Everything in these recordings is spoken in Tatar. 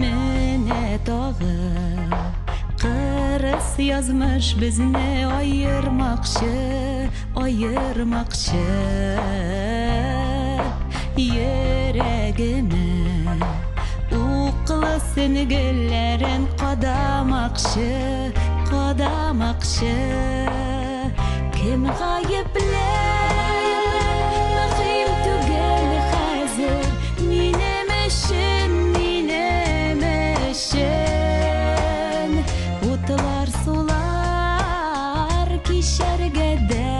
Менә тагы кырыс язмыш безне аермакчы, аермакчы. Йөрәгемә уклы сенгеләрен кадамакчы, кадамакчы. Кем гаепле? Мөһим түгел хәзер минем өчен, минем өчен. Утлар, сулар кичәргә дә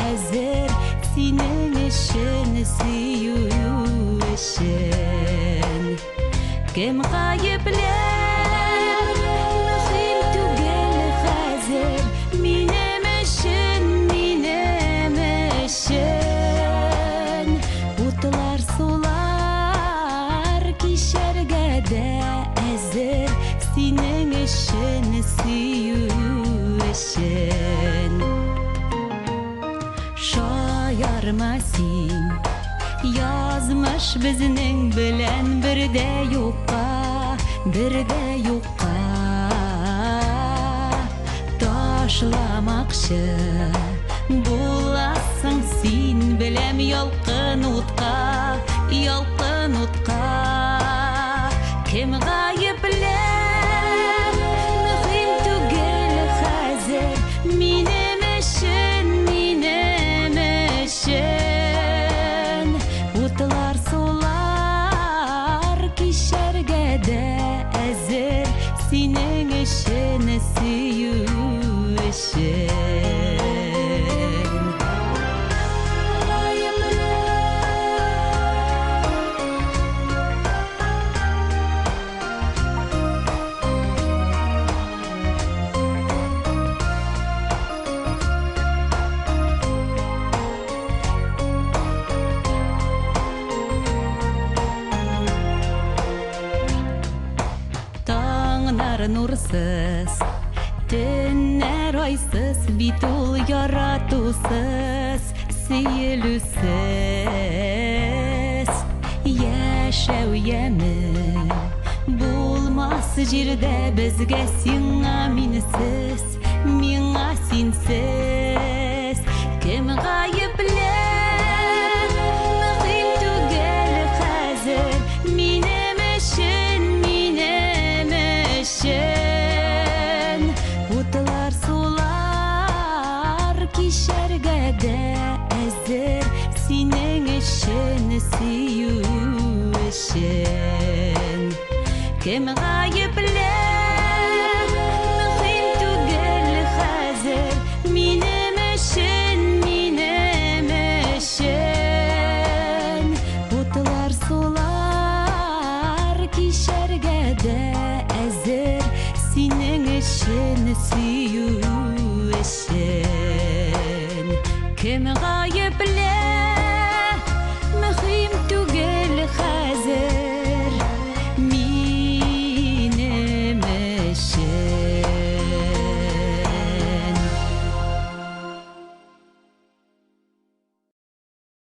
әзер синең өчен, сөю өчен. Кем гаепле? Мөһим түгел хәзер минем өчен, минем өчен. Утлар, сулар кичәргә дә әзер синең өчен, сөю өчен. Шаярма син, язмыш безнең белән бердә юкка, бердә юкка. Ташламакчы буласың син, беләм, ялкын утка, ялкын утка. Кем гаепле? Мөһим түгел хәзер минем өчен, минем өчен. Утлар, сулар кичәргә дә әзер синең өчен, сөю өчен. Таңнар нурсыз, төннәр айсыз, бит ул яратусыз, сөелүсез. Яшәү яме булмас җирдә безгә сиңа минсез, миңа синсез. Кем гаепле? Мөһим түгел хәзер минем өчен, минем өчен. Утлар, сулар кичәргә дә әзер синең өчен, сөю өчен. Кем гаепле? Мөһим түгел хәзер минем өчен, минем өчен. Утлар, сулар кичәргә дә әзер синең өчен, сөю өчен. Кем